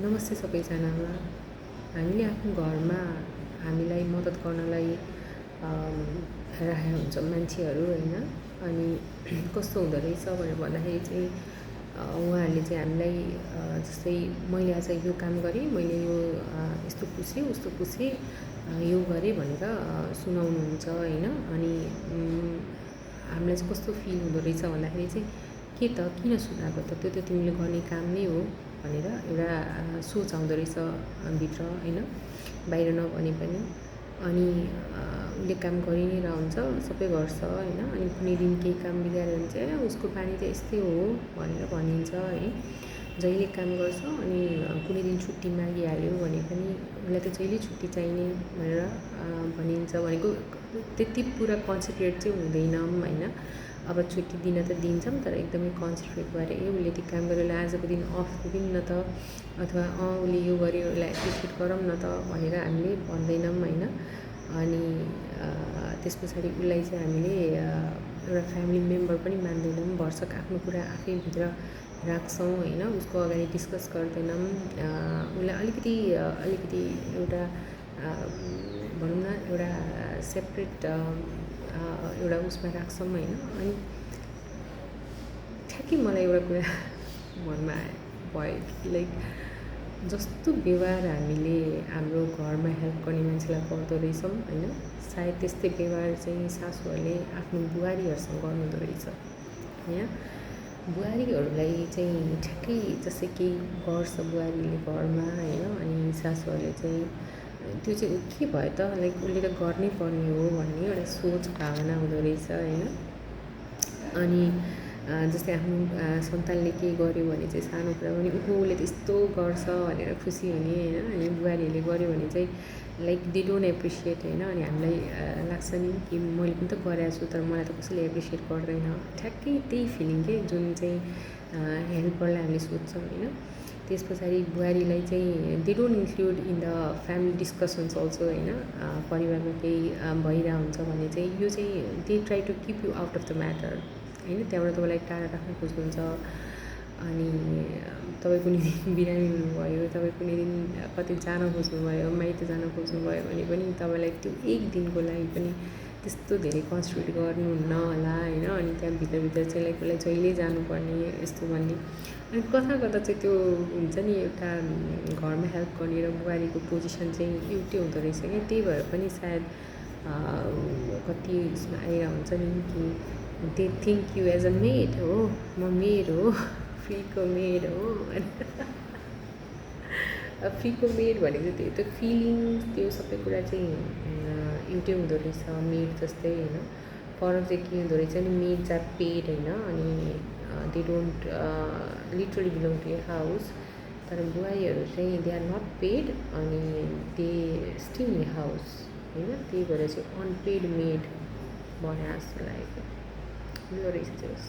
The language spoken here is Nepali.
नमस्ते सबैजनामा। हामीले आफ्नो घरमा हामीलाई मद्दत गर्नलाई राखेको हुन्छ मान्छेहरू हैन। अनि कस्तो हुँदो रहेछ भनेर भन्दाखेरि चाहिँ उहाँहरूले चाहिँ हामीलाई जस्तै मैले आज यो काम गरेँ, मैले यो यस्तो पुछेँ उस्तो पुछेँ, यो गरेँ भनेर सुनाउनुहुन्छ हैन। अनि हामीलाई चाहिँ कस्तो फिल हुँदो रहेछ भन्दाखेरि चाहिँ के त किन सुनाएको त, त्यो त तिमीले गर्ने काम नै हो भनेर एउटा सोच आउँदो रहेछ भित्र हैन, बाहिर नभने पनि। अनि उसले काम गरि नै रहन्छ, सबै गर्छ हैन। अनि कुनै दिन केही काम बिगाऱ्यो भने चाहिँ उसको बानी त यस्तै हो भनेर भनिन्छ है। जहिले काम गर्छ अनि कुनै दिन छुट्टी मागिहाल्यो भने पनि उसलाई त जहिले छुट्टी चाहिने भनेर भनिन्छ। भनेको त्यति पुरा कन्सन्ट्रेट चाहिँ हुँदैनौँ हैन। अब छुट्टी दिन त दिन्छौँ तर एकदमै कन्सन्ट्रेट गरेर उसले त्यो काम गरेर आजको दिन अफ दिउँ न त, अथवा उसले यो गर्यो उसलाई एप्रिसिएट गरौँ न त भनेर हामीले भन्दैनौँ हैन। अनि त्यस पछाडि उसलाई चाहिँ हामीले एउटा फ्यामिली मेम्बर पनि मान्दैनौँ। भरसक आफ्नो कुरा आफै भित्र राख्छौँ हैन, उसको अगाडि डिस्कस गर्दैनौँ। उसलाई अलिकति एउटा भनौँ न एउटा सेपरेट एउटा उसमा राख्छौँ हैन। अनि ठ्याक्कै मलाई एउटा कुरा मनमा भयो, लाइक जस्तो व्यवहार हामीले हाम्रो घरमा हेल्प गर्ने मान्छेलाई गर्दो रहेछौँ हैन, सायद त्यस्तै व्यवहार चाहिँ सासूहरूले आफ्नो बुहारीहरूसँग गर्नुहुँदो रहेछ हैन। बुहारीहरूलाई चाहिँ ठ्याक्कै जस्तै केही गर्छ बुहारीले घरमा हैन, अनि सासूहरूले चाहिँ त्यो चाहिँ के भयो त, लाइक उसले त गर्नै पर्ने हो भन्ने एउटा सोच भावना हुँदो रहेछ हैन। अनि जस्तै आफ्नो सन्तानले केही गर्यो भने चाहिँ सानो कुरा पनि उसले त यस्तो गर्छ भनेर खुसी हुने हैन। अनि बुहारीहरूले गर्यो भने चाहिँ लाइक दे डोन्ट एप्रिसिएट हैन। अनि हामीलाई लाग्छ नि कि मैले पनि त गरेको छु तर मलाई त कसैले एप्रिसिएट गर्दैन। ठ्याक्कै त्यही फिलिङ के जुन चाहिँ हेल्परलाई हामीले सोध्छौँ हैन। त्यस पछाडि बुहारीलाई चाहिँ they don't include in the family discussions also हैन। परिवारमा केही भइरहेको हुन्छ भने चाहिँ यो चाहिँ they try to keep you out of the matter हैन, त्यहाँबाट तपाईँलाई टाढा राख्न खोज्नुहुन्छ। अनि तपाईँ कुनै दिन बिरामी हुनुभयो, तपाईँ कुनै दिन कतै जान खोज्नुभयो, माइत जान खोज्नुभयो भने पनि तपाईँलाई त्यो एक दिनको लागि पनि त्यस्तो धेरै कन्सिडर गर्नुहुन्न होला हैन। अनि त्यहाँ भित्रभित्र चाहिँ लाइक उसलाई जहिले जानुपर्ने यस्तो भन्ने। अनि कता कता चाहिँ त्यो हुन्छ नि, एउटा घरमा हेल्प गर्ने र बुहारीको पोजिसन चाहिँ एउटै हुँदो रहेछ क्या। त्यही भएर पनि सायद कति उसमा आइरहेको हुन्छ नि कि they think you as a maid हो, म मेड हो, फ्रीको मेड हो फ्रीको मेड भनेको चाहिँ त्यो फिलिङ्स त्यो सबै कुरा चाहिँ एउटै हुँदो रहेछ मेड जस्तै हैन। फरक चाहिँ के हुँदो रहेछ नि, मेड्स आर पेड हैन। अनि they don't literally belong to your house. तर बुहारीहरू चाहिँ दे आर नट पेड अनि दे स्टे इन हाउस हैन। त्यही भएर चाहिँ अनपेड मेड भने जस्तो लागेको रहेछ।